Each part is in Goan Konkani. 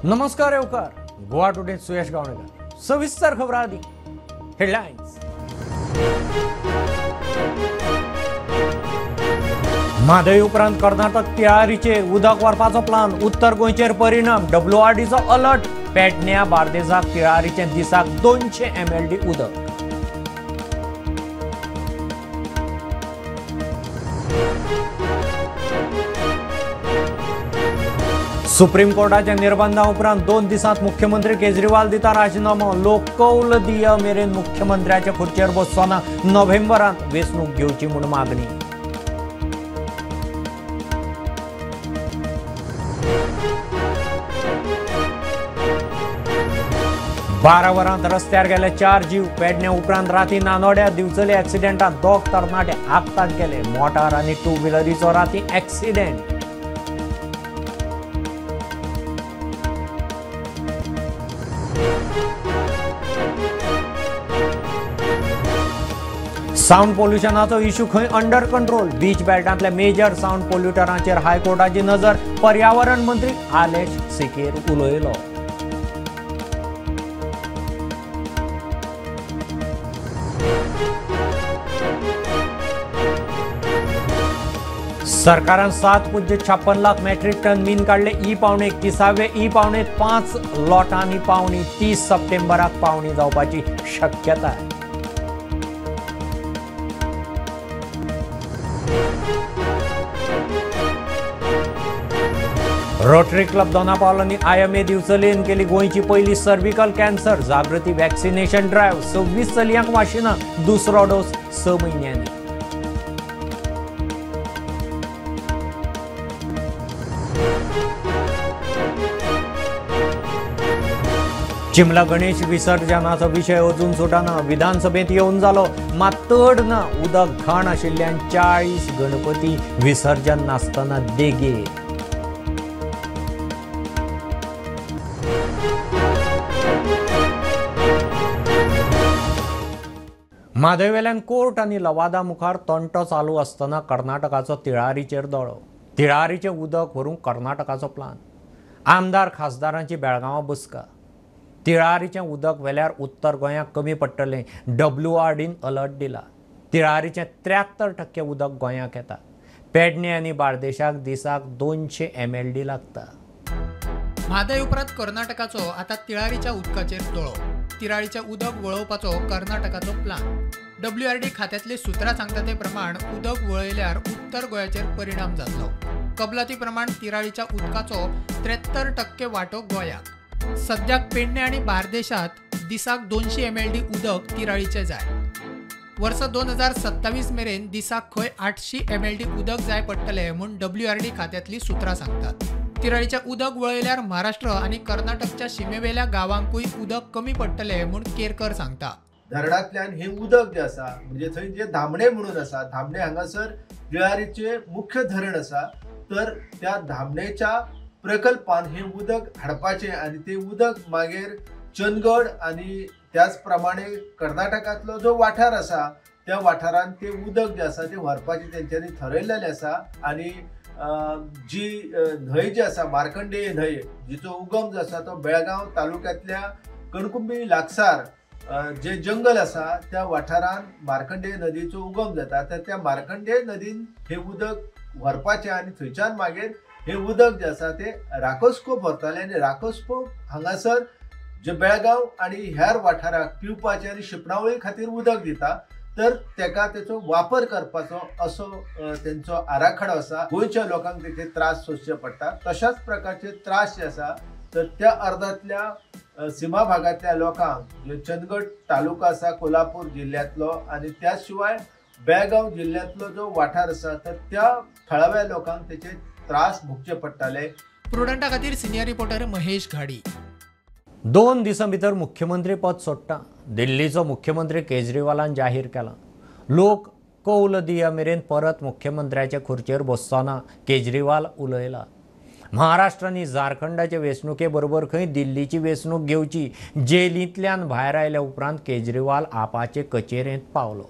नमस्कार येवकार गोवा टुडे सुयश गावणेकर। सविस्तर खबर आदी हेडलायन्स। म्हादय उपरांत कर्नाटक तिळारीचेर उदक व्हरपाचो प्लान, उत्तर गोंयचेर परिणाम, डब्ल्यूआरडीचो अलर्ट। पेडण्या बार्देसाक तिळारीचे दिसाक 200 MLD उदक। सुप्रीम कोर्टाच्या निर्बंधा उपरांत 2 दिसांत मुख्यमंत्री केजरीवाल दिता राजीनामो। लोक कौल दिय मेरेन मुख्यमंत्र्याच्या खुर्चेर बसचो ना, नोव्हेंबरांत वेंचणूक घेवची म्हूण मागणी। बारा वरांत रस्त्यार गेले 4 जीव। पेडणे उपरांत राती नानोड्या दिवचले ऍक्सिडेंटात 2 तरणाटे आपतात गेले। मोटार आनी टू व्हिलरीचो राती ऍक्सिडेंट। सावंड पोल्युशनाचो इश्यू खंय अंडर कंट्रोल। बीच बेल्टांतल्या मेजर सावंड पोल्युटरांचेर हायकोर्टाची नजर। पर्यावरण मंत्री आलेश सिकेर उलयलो। सरकारान 7.56 लाख मेट्रीक टन मीन काडले। ई पावणे 31वे ई पावणे 5 लॉटांनी पावणी 30 सप्टेंबराक पावणी जावपाची शक्यताय। रोटरी क्लब दोनापावल आनी IMA दिवचलेन केली गोंयची पयली सर्विकल कॅन्सर जागृती वॅक्सिनेशन ड्रायव्ह। 26 चलयांक वाशिना, दुसरो डोस 6 म्हयन्यांनी। चिमला गणेश विसर्जनाचो विशय अजून सुटना। विधानसभेत येवन जालो मात तड ना। उदक घाण आशिल्ल्यान 40 गणपती विसर्जन नासतना देगेर। म्हादयवेल्यान कोर्ट आनी लवादा मुखार तंटो चालू आसतना कर्नाटकाचो तिळारीचेर दोळो। तिळारीचें उदक व्हरूंक कर्नाटकाचो प्लान। आमदार खासदारांची बेळगांवां बसका। तिळारीचें उदक व्हेल्यार उत्तर गोंयाक कमी पडटलें, डब्ल्यूआरडीन अलर्ट दिला। तिळारीचें 73% उदक गोंयाक येता। पेडणे आनी बार्देशाक दिसाक 200 MLD लागता। म्हादय उपरांत कर्नाटकाचो आतां तिळारीच्या उदकाचेर दोळो। तिळारीचें उदक वळोवपाचो कर्नाटकाचो प्लान। डब्ल्यूआरडी खात्यांतली सुत्रां सांगता ते प्रमाण उदक वळयल्यार उत्तर गोंयाचेर परिणाम जातलो। कबलाती प्रमाण तिळारीच्या उदकाचो 73% वांटो गोंयाक। सद्याक पेडणे आनी बार्देशांत दिसाक 200 MLD उदक तिळारीचें जाय। वर्स 2027 मेरेन दिसाक खंय 800 MLD उदक जाय पडटलें म्हूण डब्ल्यूआरडी खात्यांतली सुत्रां सांगतात। तिळारीचें उदक वळयल्यार महाराष्ट्र आनी कर्नाटकच्या शिमेवेल्या गांवांकूय उदक कमी पडटलें म्हूण केरकर सांगता। धरणांतल्यान हें उदक जें आसा म्हणजे थंय जे धामणे म्हणून आसा, धामणे हांगासर तिळारीचें मुख्य धरण आसा, तर त्या धामणेच्या प्रकल्पान हें उदक हाडपाचें आनी तें उदक मागीर चंदगड आनी त्याच प्रमाणे कर्नाटकांतलो जो वाठार आसा त्या वाठारान तें उदक जें आसा तें व्हरपाचें तेंच्यांनी थरयल्लें आसा। आनी जी न्हंय जी आसा मार्कंडेय न्हंय, जिचो उगम जो आसा तो बेळगांव तालुक्यांतल्या कणकुंबी लागसार जे जंगल आसा त्या वाठारान मार्कंडेय नदीचो उगम जाता। तर त्या मार्कंडेय नदीन हें उदक व्हरपाचें आनी थंयच्यान मागीर हें उदक जें आसा तें राकोस्कोप व्हरतालें आनी राकोस्कोप हांगासर जे बेळगांव आनी हेर वाठाराक पिवपाचें आनी शिंपणावळी खातीर उदक दिता, तर तेका तेचो वापर करपाचो असो तेंचो आराखडो आसा। गोंयच्या लोकांक तेचे त्रास सोंसचे पडटा। तशाच प्रकारचे त्रास जे आसा तर त्या अर्दांतल्या सीमा भागांतल्या लोकांक जे चंदगड तालुका आसा कोल्हापूर जिल्ल्यांतलो आनी त्या शिवाय बेळगांव जिल्ल्यांतलो जो वाठार आसा तर त्या थळाव्या लोकांक तेचे त्रास भोगचे पडटाले। प्रुडंटा खातीर सिनियर रिपोर्टर महेश घाडी। 2 दिसां भितर मुख्यमंत्री पद सोडटा। दिल्लीचो मुख्यमंत्री केजरीवालान जाहीर केला। लोक कौल दिया मेरेन परत मुख्यमंत्र्याचे खुर्चेर बसचो ना, केजरीवाल उलयला। महाराष्ट्र आनी झारखंडाचे वेंचणुके बरोबर खंय दिल्लीची वेंचणूक घेवची। जेलींतल्यान भायर आयल्या उपरांत केजरीवाल आपाचे कचेरेंत पावलो।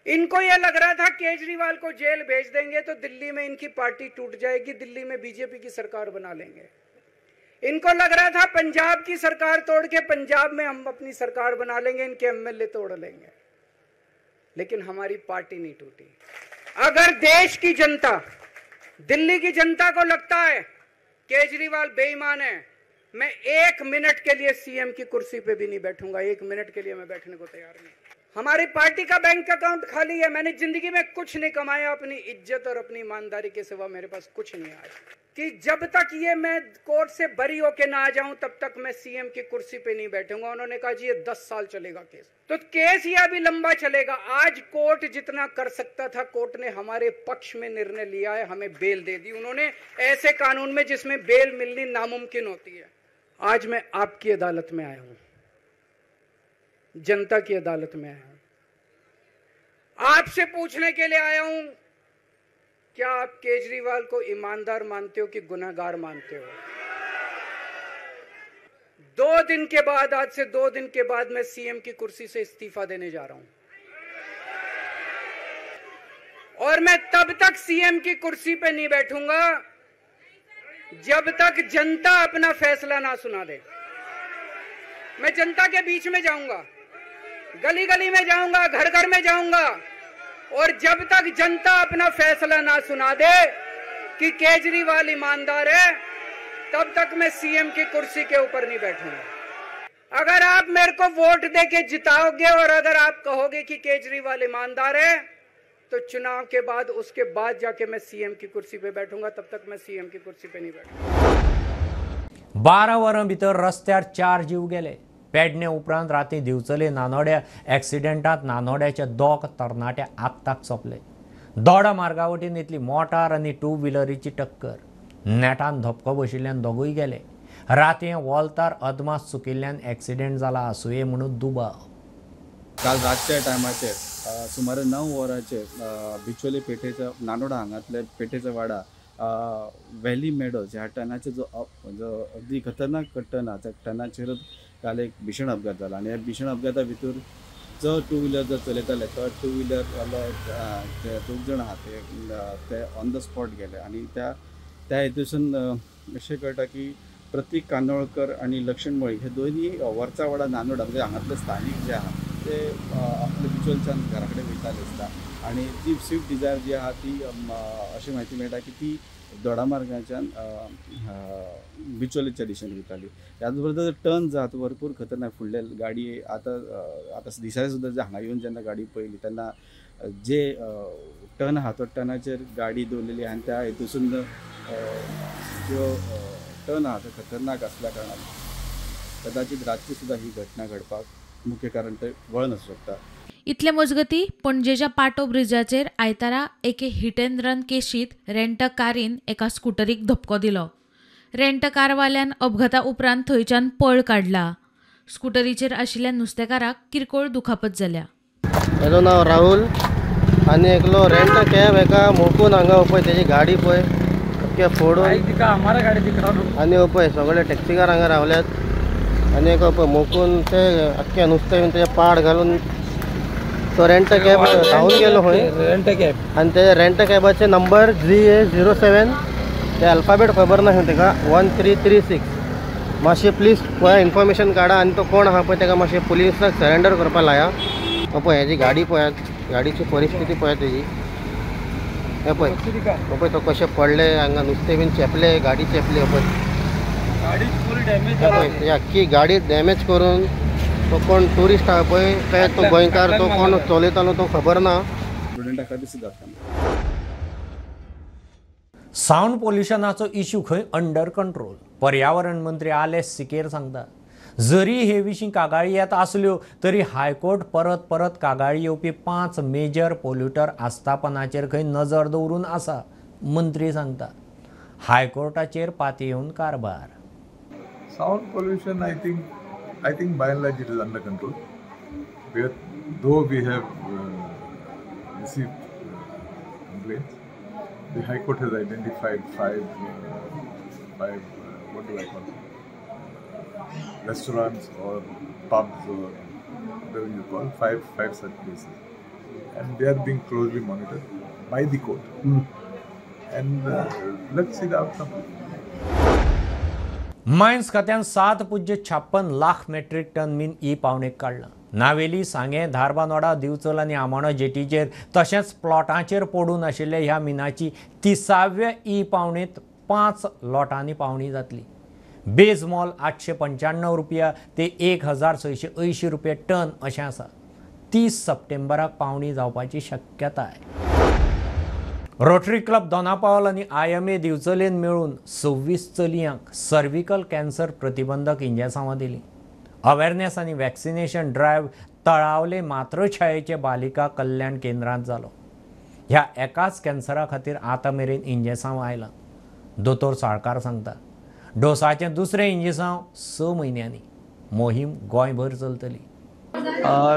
इनको यह लग रहा था केजरीवाल को जेल भेज देंगे तो दिल्ली में इनकी पार्टी टूट जाएगी, दिल्ली में बीजेपी की सरकार बना लेंगे। इनको लग रहा था पंजाब की सरकार तोड़ के पंजाब में हम अपनी सरकार बना लेंगे, इनके एमएलए तोड़ लेंगे, लेकिन हमारी पार्टी नहीं टूटी। अगर देश की जनता, दिल्ली की जनता को लगता है केजरीवाल बेईमान है, मैं 1 मिनट के लिए सीएम की कुर्सी पे भी नहीं बैठूंगा। 1 मिनट के लिए मैं बैठने को तैयार नहीं। हमारी पार्टी का बैंक अकाउंट खाली है, मैंने जिंदगी में कुछ नहीं कमाया, अपनी इज्जत और अपनी ईमानदारी के सिवा मेरे पास कुछ नहीं आया। कि जब तक ये मैं कोर्ट से बरी होके ना आ जाऊं तब तक मैं सीएम की कुर्सी पे नहीं बैठूंगा। उन्होंने कहा जी ये 10 साल चलेगा केस, तो केस ये अभी लंबा चलेगा। आज कोर्ट जितना कर सकता था कोर्ट ने हमारे पक्ष में निर्णय लिया है, हमें बेल दे दी उन्होंने, ऐसे कानून में जिसमें बेल मिलनी नामुमकिन होती है। आज मैं आपकी अदालत में आया हूं, जनता की अदालत में आया हूं, आपसे पूछने के लिए आया हूं, क्या आप केजरीवाल को ईमानदार मानते हो कि गुनहगार मानते हो? 2 दिन के बाद, आज से 2 दिन के बाद मैं सीएम की कुर्सी से इस्तीफा देने जा रहा हूं, और मैं तब तक सीएम की कुर्सी पे नहीं बैठूंगा जब तक जनता अपना फैसला ना सुना दे। मैं जनता के बीच में जाऊंगा, गली गली में जाऊंगा, घर घर में जाऊंगा, और जब तक जनता अपना फैसला ना सुना दे कि केजरीवाल ईमानदार है, तब तक मैं सीएम की कुर्सी के ऊपर नहीं बैठूंगा। अगर आप मेरे को वोट दे के जिताओगे और अगर आप कहोगे कि केजरीवाल ईमानदार है, तो चुनाव के बाद, उसके बाद जाके मैं सीएम की कुर्सी पे बैठूंगा, तब तक मैं सीएम की कुर्सी पे नहीं बैठूंगा। 12 वरां भितर रस्त्यार 4 जीव गेले। पेडणे उपरांत राती दिवचले नानोड्या एक्सिडेंटात नानोड्याचे 2 तरणाटे आक्ताक सोंपले। दोडा मार्गा वटेन येतली मोटार आनी टू व्हिलरीची टक्कर, नेटान धपको बशिल्ल्यान दोगूय गेले। राती वोल्तार अदमास चुकिल्ल्यान एक्सिडेंट जाला आसुये म्हणून दुबाव। काल रातच्या टायमाचेर सुमारे 9 वरांचेर बिचोले पेठेच्या नानोडा हांगातल्या पेठेच्या वाडा व्हॅली मेडोज ह्या टनाचे जो अगदी खतरनाक टर्न आहा त्या टनाचेरच काल एक भीषण अपघात जाला आनी ह्या भीषण अपघाता भितर जो टू व्हिलर जो चलयताले तो टू व्हिलरवालो ते दोग जाण आहा ते ऑन the spot गेले आनी त्या त्या हेतूसून अशें कळटा की प्रतीक कानोळकर आनी लक्ष्मण मळीक हे दोनूय वरचावाडा नानोडा म्हणजे हांगातले स्थानीक जे आहा ते आपले बिचोलच्यान घरा कडेन वयताले दिसता आनी ती स्विफ्ट डिझायर जी आहा ती अशी म्हायती मेळटा की ती दोडामार्गाच्यान बिचोलेच्या दिशेन वयताली। ह्याच बरोबर टर्न जात भरपूर खतरनाक फुडले गाडी आतां आतां दिसाय सुद्दां जे हांगा येवन जेन्ना गाडी पळयली तेन्ना जे टर्न आहा तो टर्नाचेर गाडी दवरलेली आनी त्या हेतूसून ज्यो टर्न आहा तो खतरनाक आसल्या कारणान कदाचित रातची सुद्दां ही घटना घडपाक मुख्य कारण ते वळण आसूं शकता। इतले मजगती पणजेच्या पाटो ब्रिजाचेर आयतारा एके हिट अँड रन केशीत रेंट कारीन एका स्कुटरीक धपको दिलो। रेंट कारवाल्यान अपघाता उपरांत थंयच्यान पळ काडला। स्कुटरीचेर आशिल्ल्या नुस्तेकाराक किरकोळ दुखापत जाल्या। हेजो नांव राहुल आनी एकलो रेंट कॅब एका मोकून हांगा पळय तेजी गाडी पळय अख्खे फोडून आनी पळय सगळे टॅक्सीकार हांगा रावल्यात आनी एक पळय मोकून ते अख्खे नुस्तें बीन तेजे पाड घालून तो रेंट कॅब धांवून गेलो खंय रेंट कॅब आनी ते रेंट कॅबाचे नंबर GA07 ते अल्फाबेट खबर ना तेका 1336। मातशें प्लीज पळय इन्फॉर्मेशन काडा आनी तो कोण आहा पळय तेका मातशें पुलिसाक सरेंडर करपाक लाया। पळय हेजी गाडी पळयात, गाडीची परिस्थिती पळयात तेजी। हे पळय पळय तो कशें पडले हांगा नुस्तें बीन चेपले, गाडी चेपली। पळय पळय अख्खी गाडी डॅमेज करून तो कोण टुरिस्ट आहा पळय काय तो गोंयकार तो कोण चलयतालो तो खबर ना। सावंड पोल्युशनाचो इश्यू खंय अंडर कंट्रोल। पर्यावरण मंत्री आलेस सिकेर सांगता जरी हे विशीं कागाळी येत आसल्यो तरी हायकोर्ट परत परत कागाळी येवपी 5 मेजर पोल्युटर आस्थापनाचेर खंय नजर दवरून आसा। मंत्री सांगता हायकोर्टाचेर पातयेवन कारभार। Sound pollution I think by and large it is under control. Though we have received complaints, the High Court has identified five what do I call them? Restaurants or pubs or whatever you call, five such places, and they are being closely monitored by the court. And let's see the outcome. Mines खात्यान 7.56 लाख मेट्रीक टन मीन ई पावणेक काडलां. नावेली, सांगें, धारबानोडा, दिवचल आनी आमोणा जेटीचेर तशेंच प्लॉटांचेर पडून आशिल्ल्या ह्या मिनाची 30व्या ई पावणेंत 5 लॉटांनी पावणी जातली. बेज मोल 895 रुपया ते 1680 रुपया टन अशें आसा. 30 सप्टेंबराक पावणी जावपाची शक्यताय. रोटरी क्लब दोनापावल आनी IMA दिवचलेन मेळून 26 चलयांक सर्विकल कॅन्सर प्रतिबंधक इंजेसांवां दिलीं. अवेरनेस आनी वॅक्सिनेशन ड्रायव्ह तळावले मातृछायेचे बालिका कल्याण केंद्रांत जालो. ह्या एकाच कॅन्सरा खातीर आतां मेरेन इंजेसांव आयलां. दोतोर साळकार सांगता, डोसाचें दुसरें इंजेसांव 6 म्हयन्यांनी. मोहीम गोंयभर चलतली.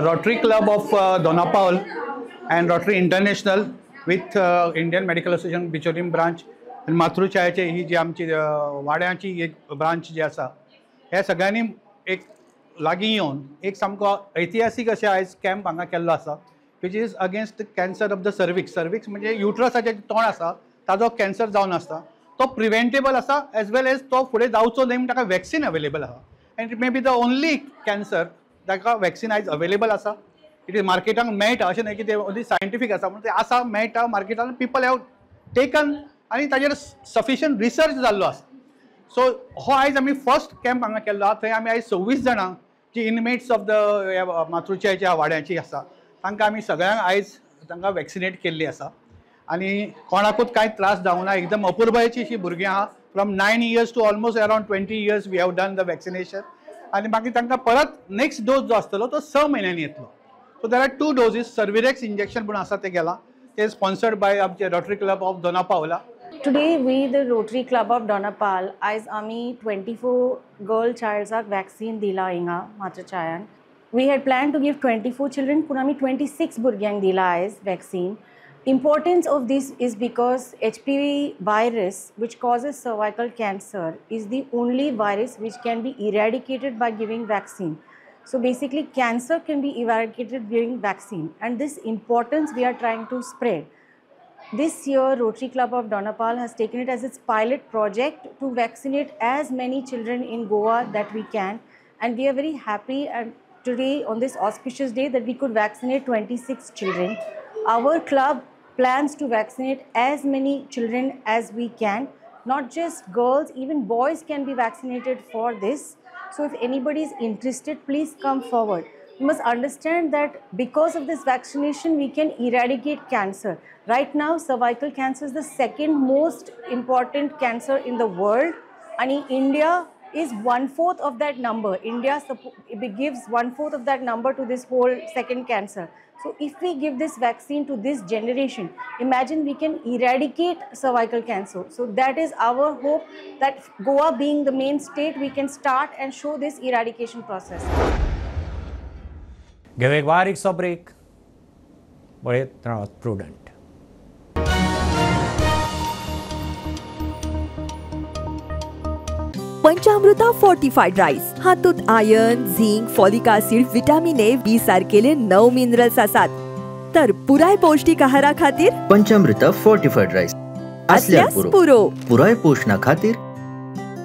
Rotary Club of Dona Paula and Rotary International with Indian Medical Association Bicholim branch आनी मातृछायेचे ही जी आमची वाड्यांची एक ब्रांच जी आसा, ह्या सगळ्यांनी एक लागीं येवन एक सामको ऐतिहासीक अशें आयज कॅम्प हांगा केल्लो आसा, which is against cancer of the cervix. Cervix म्हणजे युट्रसाचें तोंड आसा ताजो कॅन्सर जावन आसता, तो प्रिवेंटेबल आसा एज वेल एज तो फुडें जावचो न्हय म्हूण ताका वॅक्सिन अवेलेबल आसा. And it may be the only cancer ताका वॅक्सिन आयज अवेलेबल आसा. It is मार्केटाक मेळटा, अशें न्हय की ते ओन्ली सायंटिफीक आसा, पूण ते आसा मेळटा मार्केटान, पीपल have taken आनी ताजेर सफिशियंट रिसर्च जाल्लो आसा. सो हो आयज आमी फर्स्ट कॅम्प हांगा केल्लो आसा. थंय आमी आयज 26 जाणां जी इनमेट्स ऑफ the मातृछायेच्या वाड्याची आसा तांकां आमी सगळ्यांक आयज तांकां वॅक्सिनेट केल्ली आसा आनी कोणाकूच कांय त्रास जावना. एकदम अपुरबायेची अशी भुरगीं आहा. From 9 years to almost around 20 years we have done the vaccination. आनी मागीर तांकां परत नेक्स्ट डोज जो आसतलो तो 6 म्हयन्यांनी येतलो. So there are 2 doses. Cervarix injection म्हणून आसा ते गेलां, ते स्पॉन्सर्ड बाय आमचे Rotary Club of Dona Paula. Today we the Rotary Club of Dona Paula आयज आमी 24 गर्ल चाइल्ड्साक वॅक्सिन दिला हिंगा मातृछायान. We had plan to give 24 children, पूण आमी 26 भुरग्यांक दिला आयज vaccine. Importance of this is because HPV virus, which causes cervical cancer, is the only virus which can be eradicated by giving vaccine. So basically cancer can be eradicated during vaccine, and this importance we are trying to spread. This year Rotary Club of Dona Paula has taken it as its pilot project to vaccinate as many children in Goa that we can, and we are very happy and today on this auspicious day that we could vaccinate 26 children. Our club plans to vaccinate as many children as we can, not just girls, even boys can be vaccinated for this. So if anybody is interested, please come forward. You must understand that because of this vaccination, we can eradicate cancer. Right now, cervical cancer is the second most important cancer in the world, and in India is 1/4 of that number. India gives 1/4 of that number to this whole second cancer. So if we give this vaccine to this generation, imagine we can eradicate cervical cancer. So that is our hope, that Goa being the main state, we can start and show this eradication process. घेऊ एक बारीकसो ब्रेक, पळयत रावात प्रुडंट. पंचामृता फोर्टिफाईड राईस हातूंत iron, zinc, folic acid, vitamin A, B सारकेले 9 minerals आसात. तर पुराय पौष्टिक आहारा खातीर पंचामृता फोर्टिफाईड राईस असल्यास पुरो. पुराय पोषणा खातीर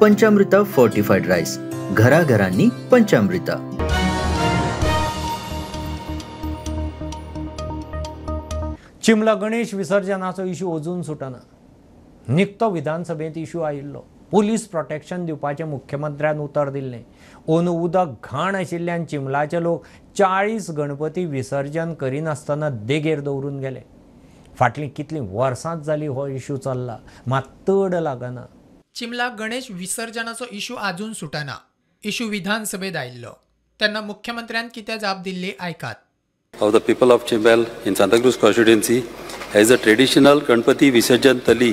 पंचामृता फोर्टिफाईड राईस, घराघरांनी पंचामृता. चिमला गणेश विसर्जनाचो इशू अजून सुटना. निकतो विधानसभेंत इशू आयिल्लो. पुलीस प्रोटेक्शन दिवपाचें मुख्यमंत्र्यान उतर दिल्लें. अंदू उदक घाण आशिल्ल्यान चिमलाचे लोक 40 गणपती विसर्जन करिनासतना देगेर दवरून गेले. फाटलीं कितलीं वर्सांच जाली हो इशू चल्ला, मात तड लागना. चिमला गणेश विसर्जनाचो इशू आजून सुटना. इशू विधानसभेत आयिल्लो तेन्ना मुख्यमंत्र्यान कितें जाप दिल्ली आयकात. Of the people of Chimbel in Santacruz constituency, as a traditional Ganpati Visarjan Tali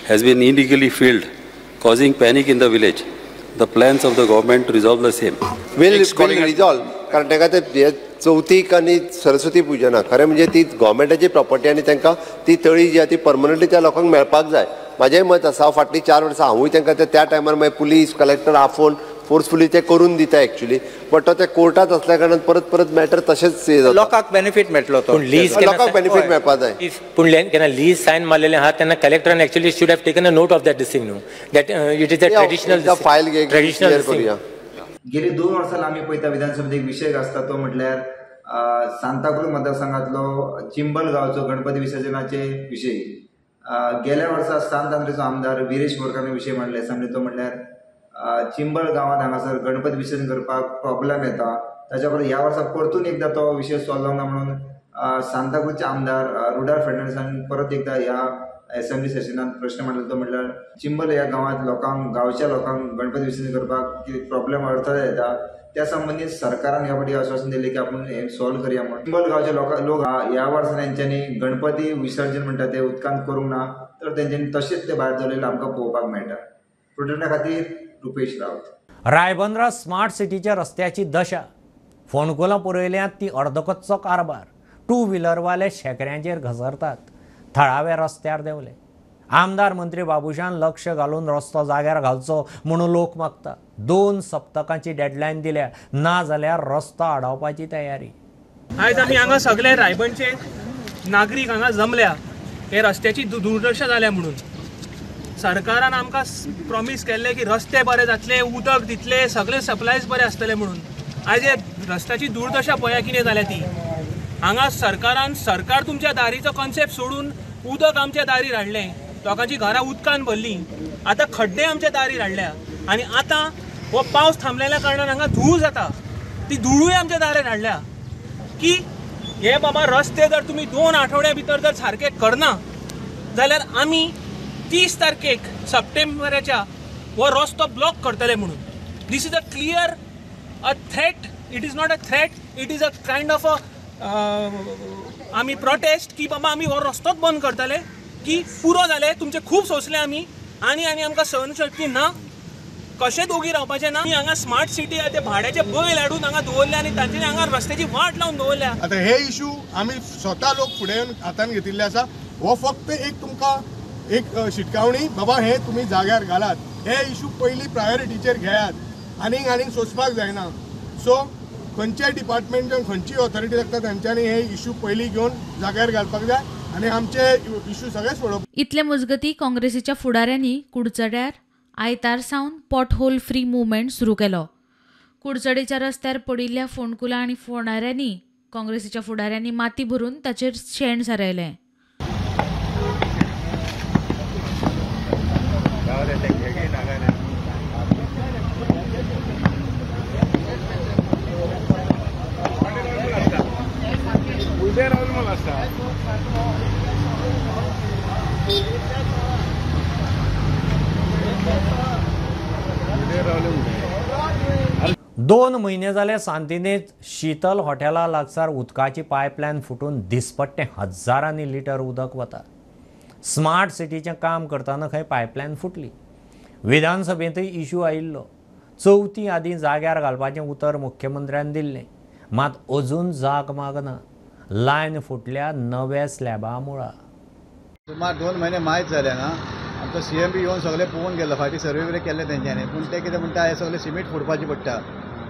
has been illegally filled, causing panic in the village. The plans of the government to resolve the same. Will resolve. कारण ताका ते चवथीक आनी सरस्वती पुजना खरें म्हणजे ती गव्हर्मेंटाची प्रॉपर्टी आनी तांकां ती तळी जी आसा ती परमनंटली त्या लोकांक मेळपाक जाय. म्हाजेंय मत आसा, हांव फाटलीं 4 वर्सां हांवूय तांकां त्या टायमार मागीर पुलीस कलेक्टर आफोवन फोर्सफुली ते करून दिता एक्चुअली, बट तो त्या कोर्टात असल्या कारणान परत परत मॅटर तशेंच लोकांक बेनिफीट मेळटलो तो, लोकांक बेनिफीट मेळपा जाय. पूण केन्ना लीज सायन मारलेले आहा तेन्ना कलेक्टरान actually should have taken a note of that this thing न्हू, that it is a traditional file traditional. गेली 2 वर्सां आमी पळयता विधानसभेत एक विशय आसता तो म्हटल्यार सांताक्रूज मतदारसंघातलो चिंबल गांवचो गणपती विसर्जनाचे विशयी. गेल्या वर्सा सांत आंद्रेचो आमदार विरेश बोरकारान विशय मांडले असेंब्ली, तो म्हटल्यार चिंबल गांवांत हांगासर गणपती विसर्जन करपाक प्रॉब्लेम येता. ताच्या बरोबर ह्या वर्सा परतून एकदा तो विशय सॉल्व जावंक ना म्हणून सांताक्रूजचे आमदार रुडार फर्नांडीसान परत एकदा ह्या असेंब्ली सेशनात प्रश्न मांडलो तो म्हटल्यार चिंबल ह्या गांवांत लोकांक गांवच्या लोकांक गणपती विसर्जन करपाक प्रॉब्लेम अडथळे येता त्या संबंदीत सरकारान ह्या फावटी आश्वासन दिलें की आपूण हें सॉल्व करया म्हणून. चिंबल गांवचे लोक ह्या वर्सा तेंच्यांनी गणपती विसर्जन म्हणटा ते उदकांत करूंक ना तर तेंच्यांनी तशेंच ते भायर दवरिल्लें आमकां पळोवपाक मेळटा. प्रोटेक्टा खातीर रुपेश रावत. रायबंदरा स्मार्ट सिटीच्या रस्त्याची दशा, फोंडकुलां पुरयल्यांत ती अर्दकच्चो कारभार. टू व्हिलरवाले शेकऱ्यांचेर घसरतात, थळावे रस्त्यार देंवले. आमदार मंत्री बाबूशान लक्ष घालून रस्तो जाग्यार घालचो म्हणून लोक मागता. 2 सप्तकांची डेडलायन दिल्या, ना जाल्यार रस्तो आडावपाची तयारी. आयज आमी हांगा सगळे रायबंदचे नागरीक हांगा जमल्या हे रस्त्याची दुर्दशा जाल्या म्हणून. सरकारान आमकां प्रॉमीस केल्लें की रस्ते बरे जातले, उदक दितले, सगळे सप्लायज बरे आसतले म्हणून. आयज हे रस्त्याची दुर्दशा पळया कितें जाल्या ती. हांगा सरकारान सरकार तुमच्या दारीचो कॉन्सेप्ट सोडून उदक आमच्या दारीर हाडलें, लोकांची घरां उदकान भरलीं, आतां खड्डे आमच्या दारीर हाडल्या आनी आतां हो पावस थांबलेल्या कारणान हांगा धूळ जाता, ती धुळूय आमच्या दारार हाडल्या. की हे बाबा रस्ते जर तुमी 2 आठवड्या भितर जर सारके करना जाल्यार आमी 30 तारखेक सप्टेंबराच्या हो रस्तो ब्लॉक करतले म्हणून. This is a clear a threat. It is not a threat, it is a kind of a आमी प्रोटेस्ट की बाबा आमी हो रस्तोच बंद करतले की पुरो जाले तुमचे, खूब सोंसले आमी आनी आनी आमकां सहनशक्ती ना, कशें दोगी रावपाचें ना. हांगा स्मार्ट सिटी आहा ते भाड्याचे बैल हाडून हांगा दवरले आनी तांच्यांनी हांगा रस्त्याची वाट लावन दवरल्या. आतां हे इशू आमी स्वता लोक फुडें येवन हातान घेतिल्ले आसा. हो फक्त एक तुमकां एक शिटकावणी, बाबा हे तुमी जाग्यार घालात, हे इशू पयलीं प्रायोरिटीचेर घेयात, आनीक आनीक सोंसपाक जायना. सो खंयच्याय डिपार्टमेंट खंयची ऑथॉरिटी लागता तांच्यांनी हे इशू पयलीं घेवन जाग्यार घालपाक जाय आनी आमचे इशू सगळे सोडोवप. इतले मजगती काँग्रेसीच्या फुडाऱ्यांनी कुडचड्यार आयतार सावन पॉटहोल फ्री मुवमेंट सुरू केलो. कुडचडेच्या रस्त्यार पडिल्ल्या फोंडकुलां आनी फोंडाऱ्यांनी काँग्रेसीच्या फुडाऱ्यांनी माती भरून ताचेर शेण सारयलें. दोन म्हयने जाले सांतिनेज शीतल हॉटेला लागसार उदकाची पायपलायन फुटून दिसपट्टें हजारांनी लिटर उदक वता. स्मार्ट सिटीचें काम करतना खंय पायपलायन फुटली. विधानसभेंतय इशू आयिल्लो. चवथी आदीं जाग्यार घालपाचें उतर मुख्यमंत्र्यान दिल्लें, मात अजून जाग मागना. लायन फुटल्या नव्या स्लॅबा मुळा. सुमार 2 म्हयने मायज जाले ना. आमचो सी एम बी येवन सगळें पळोवन गेलो, फाटीं सर्वे बिर्वे केल्ले तेंच्यांनी, पूण ते कितें म्हणटा हें सगळें सिमीट फोडपाचें पडटा.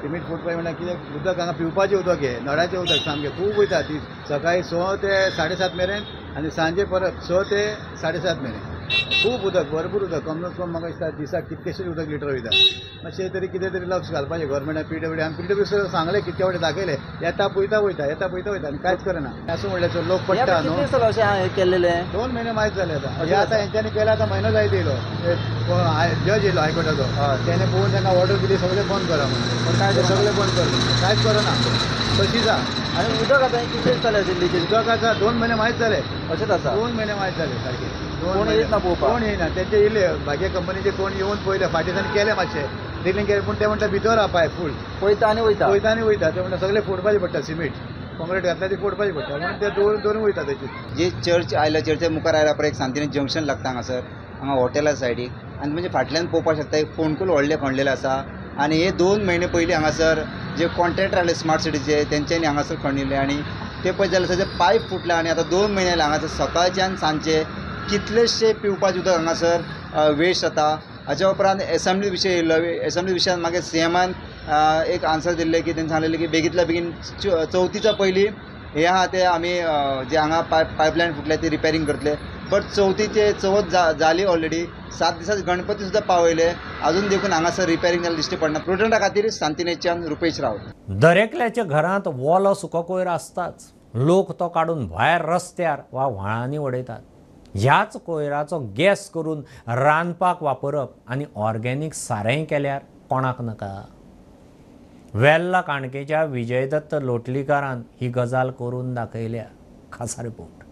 सिमीट फोडपाचें म्हणल्यार कितें, उदक हांगा पिवपाचें उदक, हें नळाचें उदक सामकें खूब वयता. ती सकाळीं 6 ते 7:30 मेरेन आनी सांजे परत 6 ते 7:30 मेरेन खूब उदक, भरपूर उदक. कम कम म्हाका दिसता दिसाक कितकेशेच उदक लिटर वयता. मातशें तरी कितें तरी लक्ष घालपाचें गव्हर्मेंटान. पी डब्ल्यू डी आमी पी डब्ल्यू डी सांगलें कितके फावटी दाखयलें, येता पळयता वयता, येता पळयता वयता आनी कांयच करना. आसूं म्हणल्यार लोक पडटा न्हू. केल्लें 2 म्हयने मायज जाले आतां. हे आतां हेंच्यांनी केलें, आतां म्हयनो जायत येयलो, जज येयलो हायकोर्टाचो, तेणें पळोवन तांकां ऑर्डर दिली सगळें बंद करा म्हणून. सगळें बंद कर, कांयच करना, तशीच आहा. आनी उदक आतां कितले जालें लिकेज? उदक आतां 2 म्हयने मायज जाले. अशेंच आसा, 2 म्हयने मायज जाले सारके. कोण येयच ना पळोवपाक, कोण येयना. तेंचे येयले बाकी कंपनीचे कोण येवन पळयले, फाटीं तांणी केलें मातशें ड्रिलींग केलें, पूण ते म्हणटा भितर आहा पायप फूल, पळयता आनी वयता, पळयता आनी वयता. ते म्हणटा सगळें फोडपाचें पडटा, सिमीट कॉन्क्रीट घातल्या ती फोडपाची पडटा, म्हणून ते दवरून वयता तशी. जे चर्च आयला, चर्चे मुखार आयला पळय एक सांतिनेज जंक्शन लागता हांगासर, हांगा हॉटेला सायडीक, आनी म्हणजे फाटल्यान पळोवपाक शकता एक फोंडकूल व्हडलें खणलेलें आसा. आनी हे 2 म्हयने पयलीं हांगासर जे कॉन्ट्रॅक्टर आसले स्मार्ट सिटीचे तेंच्यांनी हांगासर खणिल्ले आनी ते पळय जाल्यार ताचे पायप फुटला आनी आतां 2 म्हयने जाले हांगासर सकाळचे आनी सांजचे कितलेशे पिवपाचें उदक हांगासर वेस्ट जाता. हाच्या उपरांत एसेंब्ली विशय येयलो. एसेंब्ली विशयान मागीर सीएमान एक आन्सर दिल्लें की तेणें सांगलेलें की बेगींतल्या बेगीन चवथीच्या पयलीं हे आहा ते आमी जे हांगा पायपलायन फुटल्या ती रिपेरींग करतले. बट चवथीचे चवथ जाली ऑलरेडी, 7 दिसांत गणपती सुद्दां पावयले, अजून देखून हांगासर रिपेरींग जाल्यार दिश्टी पडना. प्रुडंटा खातीर सांतिनेच्यान रुपेश रावत. दरेकल्याच्या घरांत वोलो सुको कोयर आसताच. लोक तो काडून भायर रस्त्यार वा व्हाळांनी उडयतात. ह्याच कोयराचो गॅस करून रांदपाक वापरप आनी ऑर्गेनीक सारेंय केल्यार कोणाक नाका. वेल्ला काणकेच्या विजयदत्त लोटलीकारान ही गजाल करून दाखयल्या. खासा रिपोर्ट.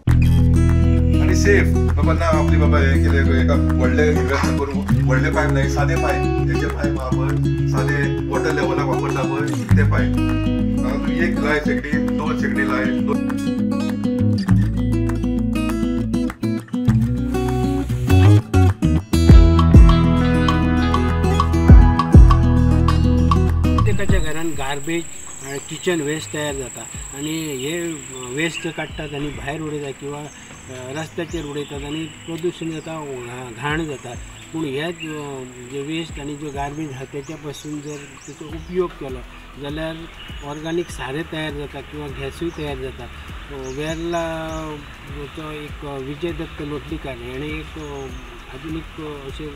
आनी सेफ बाबा ना आपली बाबा हे केले एका व्हडले इन्वेस्ट करून व्हडले पायप नाही, सादे पायप हेजे पायप आहा पळय, सादे वॉटर लेवलाक वापरता पळय ते पायप. एक लाय शेगडी, 2 शेगडी लाय. प्रत्येकाच्या घरान गार्बेज किचन वेस्ट तयार जाता आनी हे वेस्ट काडटात आनी भायर उडयतात किंवा रस्त्याचेर उडयतात आनी प्रदूशण जाता, घाण जाता. पूण हे जे वेस्ट आनी जो गार्बेज आहा तेच्या पासून जर तेचो उपयोग केलो जाल्यार ऑर्गेनीक सारें तयार जाता किंवा गॅसूय तयार जाता. वेर्ला तो एक विजय दत्त लोटलीकार हेणें एक आधुनीक अशें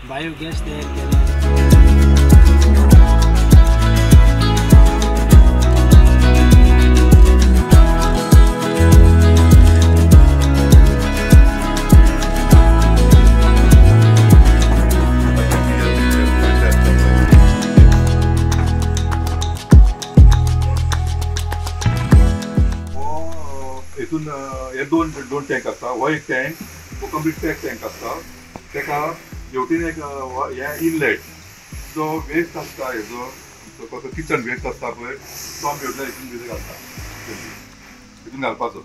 बायोगॅस तयार केला. हितून हे दोन दोन टँक आसता. हो एक टँक, हो कंप्लीट पॅक टँक आसता. ताका हेवटेन एक हे इनलेट जो वेस्ट आसता हेजो कसो किचन वेस्ट आसता पळय तो आमी हेवटेन हितून भितर घालता. हितून घालपाचो,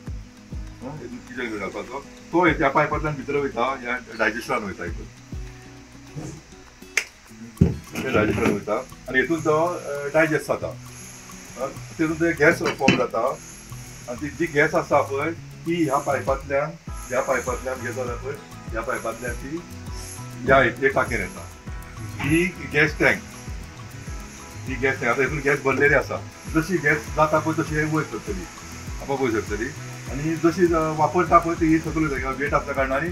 हितून किचन वेस्ट घालपाचो. तो ह्या पायपांतल्यान भितर वयता, ह्या डायजेस्टरान वयता. हितून डायजेस्टरान वयता आनी हितून तो डायजेस्ट जाता. तितून ते गॅस फॉर्म जाता आनी ती जी गॅस आसा पळय ती ह्या पायपांतल्यान गॅस जाता पळय, ह्या पायपांतल्यान ती ह्या टाकेर येता. ही गॅस टँक, ही गॅस टँक आतां हितून गॅस भरलेली आसा. जशी गॅस जाता पळय तशी वयर सरतली, आपोआप वयर सरतली आनी जशी वापरता पळय ती सकयल वयता. वेट आसल्या कारणान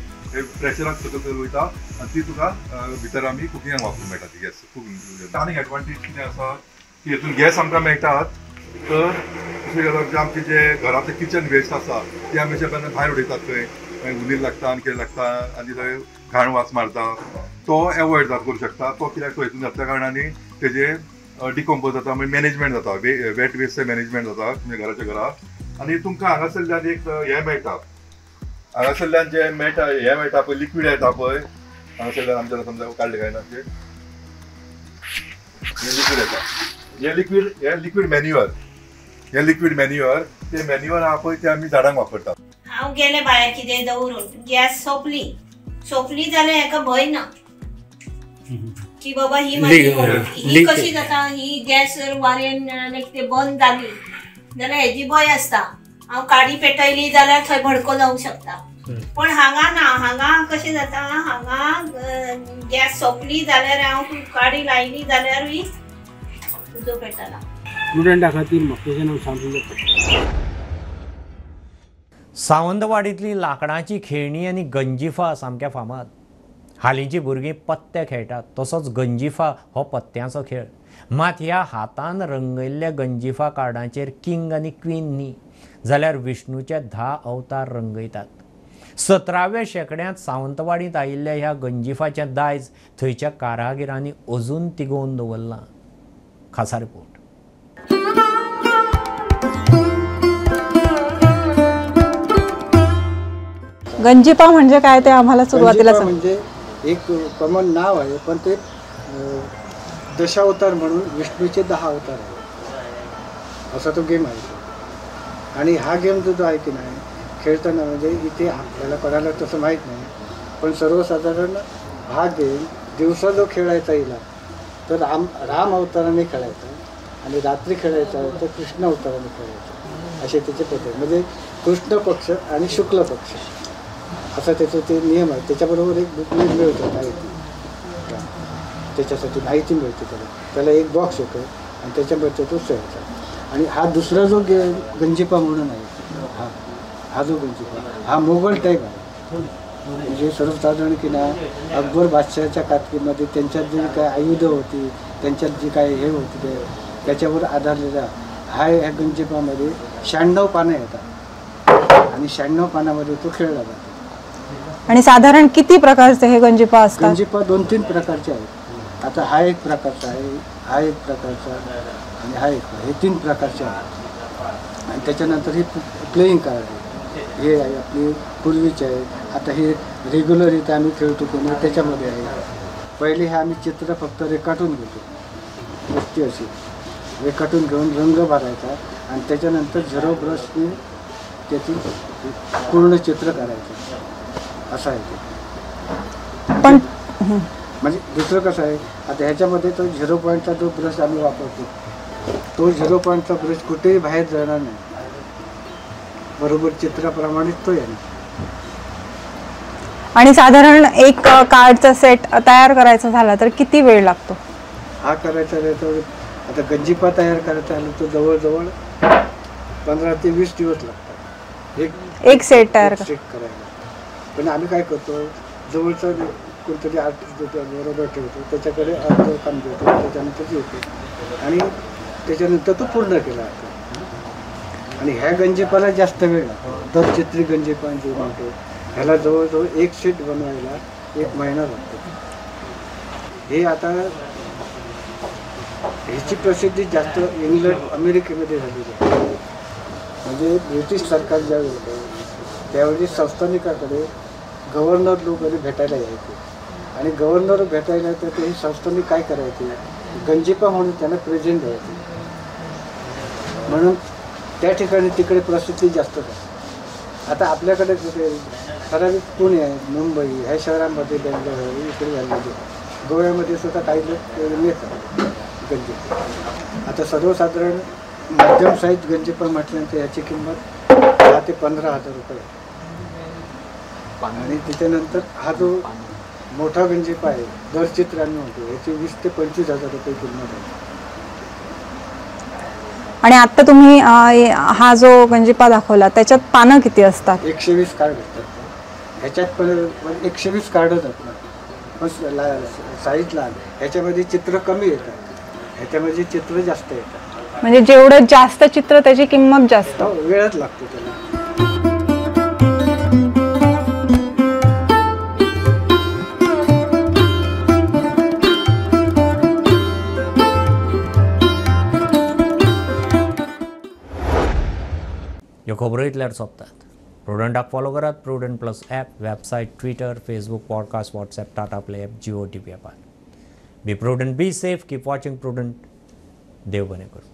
प्रेशराक सकयल सकयल वयता आनी ती तुका भितर आमी कुकिंगाक वापरूंक मेळटा ती गॅस कुकींग. आनीक एडवांटेज कितें आसा की हितून गॅस आमकां मेळटात तर तशें आमचे जे घरांतले किचन वेस्ट आसा ते आमी अशें भायर उडयतात थंय, मागीर हुनीर लागता आनी कितें लागता आनी थंय घाण वास मारता, तो एवॉयड करूं शकता. तो कित्याक तो हितून घातल्या कारणान तेजे डिकम्पोज जाता, मागीर मॅनेजमेंट जाता, वेट वेस्टचें मॅनेजमेंट जाता तुमच्या घराच्या घरा. आनी तुमकां हांगासरल्यान एक हें मेळटा, हांगासरल्यान जें मेळटा हें मेळटा पळय, लिक्वीड येता पळय हांगासरल्यान आमच्या समजा काडलें काय ना हें लिक्वीड येता. हें लिक्वीड, हें लिक्वीड मॅन्युअर, हे लिक्विड मॅन्युअर, ते मॅन्युअर आहा पळय ते आमी झाडांक वापरतात. हांव गेले भायर कितें दवरून गॅस सोंपली, सोंपली जाल्यार हेका भंय ना की बाबा ही ही कशी जाता, ही गॅस जर वारेन कितें बंद जाली जाल्यार हेजी भंय आसता. हांव काडी पेटयली जाल्यार थंय भडको जावंक शकता. पण हांगा ना, हांगा कशें जाता, हांगा गॅस सोंपली जाल्यार हांव काडी लायली जाल्यारूय उजो पेटला. स्टुडंटा खातीर म्हाका नांव सांगूंक पडटा. सावंतवाडींतली लांकडाची खेळणी आनी गंजिफा सामक्या फामाद. हालींची भुरगीं पत्ते खेळटात, तसोच गंजिफा हो पत्त्यांचो खेळ. मात ह्या हातान रंगयल्ल्या गंजिफा कार्डांचेर किंग आनी क्वीन न्ही जाल्यार विष्णूचे 10 अवतार रंगयतात. 17व्या शेंकड्यांत सावंतवाडींत आयिल्ल्या ह्या गंजिफाचें दायज थंयच्या कारागिरांनी अजून तिगोवन दवरलां. खासा रिपोर्ट. गंजिफा म्हणजे काय ते आम्हाला सुरुवातीला सांग. म्हणजे एक कॉमन नाव आहे, पण ते दशावतार म्हणून विष्णूचे 10 अवतार आहेत असा तो गेम आहे. आणि हा गेम जो आहे की नाही खेळताना म्हणजे इथे आपल्याला कोणाला तसं माहीत नाही, पण सर्वसाधारण हा गेम दिवसा जो खेळायचा येईल तर राम अवताराने खेळायचा आणि रात्री खेळायचा तर कृष्ण अवताराने खेळायचा, असे त्याचे पद्धत. म्हणजे कृष्ण पक्ष आणि शुक्ल पक्ष असा त्याचे ते नियम आहे. त्याच्याबरोबर एक बुकलेट मिळतो काय. त्याच्यासाठी माहिती मिळते त्याला. त्याला एक बॉक्स येतो आणि त्याच्यामध्ये तो खेळतात. आणि हा दुसरा जो गंजिफा म्हणून आहे, हा हा जो गंजिफा हा मोगल टाईप आहे. म्हणजे सर्वसाधारण की ना अकबर बादशाहच्या कारकिर्दीमध्ये त्यांच्यात जी काय आयुधं होती, त्यांच्यात जी काय हे होती ते त्याच्यावर आधारलेला हा. ह्या गंजिफामध्ये 96 पानं येतात आणि 96 पानामध्ये तो खेळला जातो. आणि साधारण किती प्रकारचे हे गंजिफा असतात? गंजिफा 2-3 प्रकारचे आहेत. आता हा एक प्रकारचा आहे, हा एक प्रकारचा आणि हा एक, हे 3 प्रकारचे आहेत. आणि त्याच्यानंतर ही प्लेईंग कार्ड आहे, हे आहे आपली पूर्वीचे आहे. आता हे रेग्युलर इथं आम्ही खेळतो कोणी त्याच्यामध्ये आहे. पहिले हे आम्ही चित्र फक्त रेखाटून घेतो, वस्ती अशी रेखाटून घेऊन रंग भरायचा आणि त्याच्यानंतर झिरो ब्रशने त्याची पूर्ण चित्र करायचं, असं आहे ते. पण म्हणजे दुसरं कसं आहे, आता ह्याच्यामध्ये तो 0 पॉईंटचा जो ब्रश आम्ही वापरतो तो 0 पॉईंटचा ब्रश कुठेही बाहेर जाणार नाही, बरोबर चित्राप्रमाणेच तो येणार. आणि साधारण एक कार्डचा सेट तयार करायचा झाला तर किती वेळ लागतो? हा करायचा तर आता गंजिफा तयार करायचा आलं तर जवळजवळ 15 ते 20 दिवस लागतात एक सेट तयार करायला. पण आम्ही काय करतो, जवळचा कोणतरी आर्टिस्ट देतो, बरोबर ठेवतो, त्याच्याकडे अर्ध काम देतो, त्याच्यानंतर येतो आणि त्याच्यानंतर तो पूर्ण केला जातो. आणि ह्या गंजिफाला जास्त वेळ लागतो. दर चित्री गंजिफा जे म्हणतो ह्याला जवळजवळ एक सेट बनवायला 1 महिना लागतो. हे आता ह्याची प्रसिद्धी जास्त इंग्लंड अमेरिकेमध्ये झालेली आहे. म्हणजे ब्रिटिश सरकार ज्यावेळी होतं त्यावेळी संस्थानिकाकडे गव्हर्नर लोक भेटायला यायचे आणि गव्हर्नर भेटायला तर ते संस्थानिक काय करायचे, गंजिफा म्हणून त्यांना प्रेझेंट द्यायचे. म्हणून त्या ठिकाणी तिकडे प्रसिद्धी जास्त असते. आता आपल्याकडे कुठे ठराविक पुणे, मुंबई ह्या शहरांमध्ये, बेंगलोर इकडे झालेली, गोव्यामध्ये सुद्धा काही लोक मिळतात गंजिफा. आता सर्वसाधारण मध्यम साईज गंजिफा म्हटल्यानंतर ह्याची किंमत 10 ते 15 हजार रुपये. आणि त्याच्यानंतर हा जो मोठा गंजिफा आहे दरचित्र आम्ही म्हणतो, ह्याची 20 ते 25 हजार रुपये किंमत आहे. आणि आता तुम्ही हा जो गंजिफा दाखवला त्याच्यात पानं किती असतात? 120 कार्ड असतात ह्याच्यात, पण 120 कार्डच असतात, पण साईज लहान. ह्याच्यामध्ये चित्र कमी येतात, ह्याच्यामध्ये चित्र जास्त येतात. म्हणजे जेवढं जास्त चित्र त्याची किंमत जास्त, वेळच लागतो त्याला. ह्यो खबरो इतल्यार सोंपतात. प्रुडंटाक फॉलो करात Prudent plus app, website, Twitter, Facebook, podcast, WhatsApp, Tata Play app, Jio TV ॲपार. Be prudent, be safe, keep watching Prudent. देव बरें करूं.